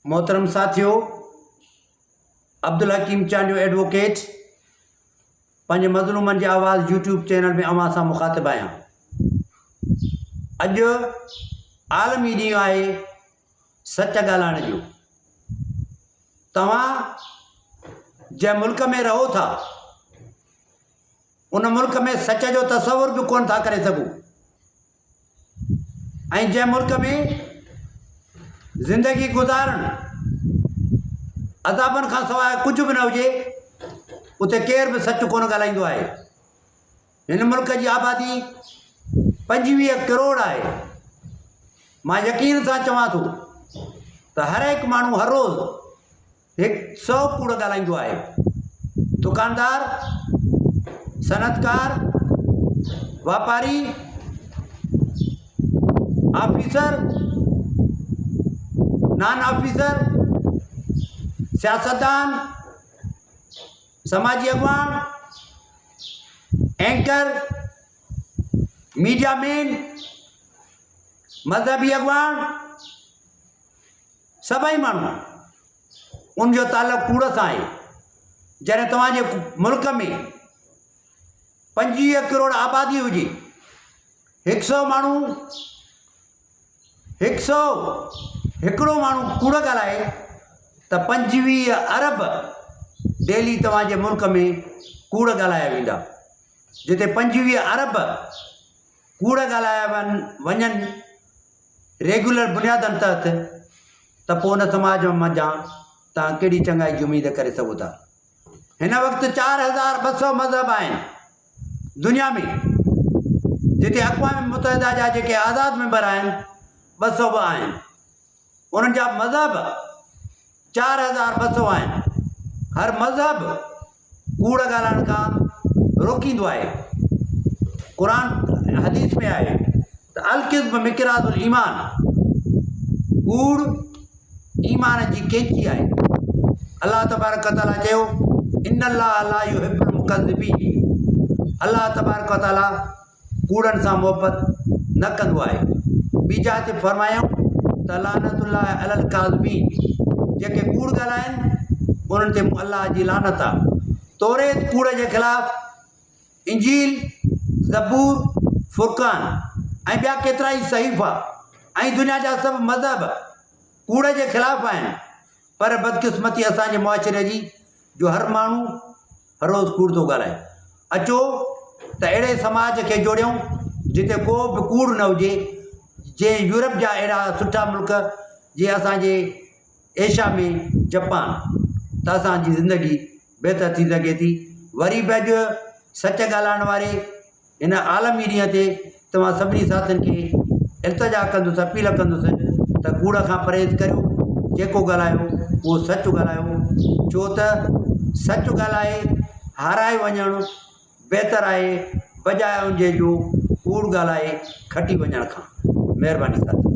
محترم ساٿيو عبدالحڪيم چانڊيو ايڊووڪيٽ پنهنجي مظلومن جي آواز يوٽيوب چينل ۾ اوهان سان مخاطب آهيان اڄ عالمي ڏينهن آهي سچ ڳالهائڻ جو توهان جنهن ملڪ ۾ رهو ٿا ان ملڪ ۾ سچ جو تصور به ڪونه ٿا ڪري سگهو ۽ جنهن ملڪ ۾ زندگي گذارڻ عذابن کان سواء ڪجهه به نه هجي اتي ڪير به سچ ڪونه ڳالهائيندو آهي. هن ملڪ جي آبادي 25 ڪروڙ آهي. مان يقين سان چوان ٿو ته هر هڪ ماڻهو هر روز هڪ سئو ڪوڙ ڳالهائيندو آهي. دڪاندار، صنعتڪار، واپاري، آفيسر، نان آفيسر، سياستدان، سماجي اڳواڻ، اينڪر، ميڊيا مين، مذهبي اڳواڻ، سڀئي ماڻهو ان جو تعلق ڪوڙ سان آهي. جڏهن توهان جي ملڪ ۾ 25 ڪروڙ آبادي هجي، هڪ سئو ماڻهو هڪ سئو هڪڙو ماڻهو ڪوڙ ڳالهائي ته 25 ارب ڊيلي توهان جي ملڪ ۾ ڪوڙ ڳالهايا ويندا. جتي 25 ارب ڪوڙ ڳالهايا وڃن ريگيولر بنيادن تحت ته پوء ان سماج منجهان توهان ڪهڙي چڱائي جي اميد ڪري سگهو ٿا. هن وقت 4200 مذهب آهن دنيا ۾ جتي اقوام متحده جا جيڪي آزاد ميمبر آهن 202 آهن. انهن جا مذهب 4200 آهن. هر مذهب ڪوڙ ڳالهائڻ کان روڪيندو آهي. قرآن حديث ۾ آهي ته الڪذب مقراض الايمان ڪوڙ ايمان جي قينچي آهي. الله تبارڪ وتعاليٰ چيو ان الله لا يحب المڪذبين الله تبارڪ وتعاليٰ ڪوڙن سان محبت نه ڪندو آهي. ٻي جاء تي فرمايائون ته لعنت الله علي الڪاذبين جيڪي ڪوڙ ڳالهائن انهن تي الله جي لعنت آهي. توريت ڪوڙ جي خلاف، انجيل، زبور، فرقان ۽ ٻيا ڪيترائي صحيفا ۽ دنيا جا سڀ مذهب ڪوڙ جي خلاف آهن پر بدقسمتي اسان جي معاشري جي جو هر ماڻهو هر روز ڪوڙ ٿو ڳالهائي. اچو ته اهڙي سماج کي جوڙيون جتي ڪو به ڪوڙ نه هجي. جيئن يورپ جا اهڙا سٺا ملڪ جيئن اسان جي ايشيا ۾ جپان ته اسان جي زندگي بهتر ٿي سگهي ٿي. وري به اڄ سچ ڳالهائڻ واري هن عالمي ڏينهن تي توهان سڀني ساٿين کي التجا ڪندس اپيل ڪندس ته ڪوڙ کان پرهيز ڪريو جيڪو ڳالهايو اهو سچ ڳالهايو ڇو ته سچ ڳالهائي هارائي وڃڻ بهتر آهي بجاء ان جي جو ڪوڙ ڳالهائي کٽي وڃڻ کان مهرباني ساٿيو.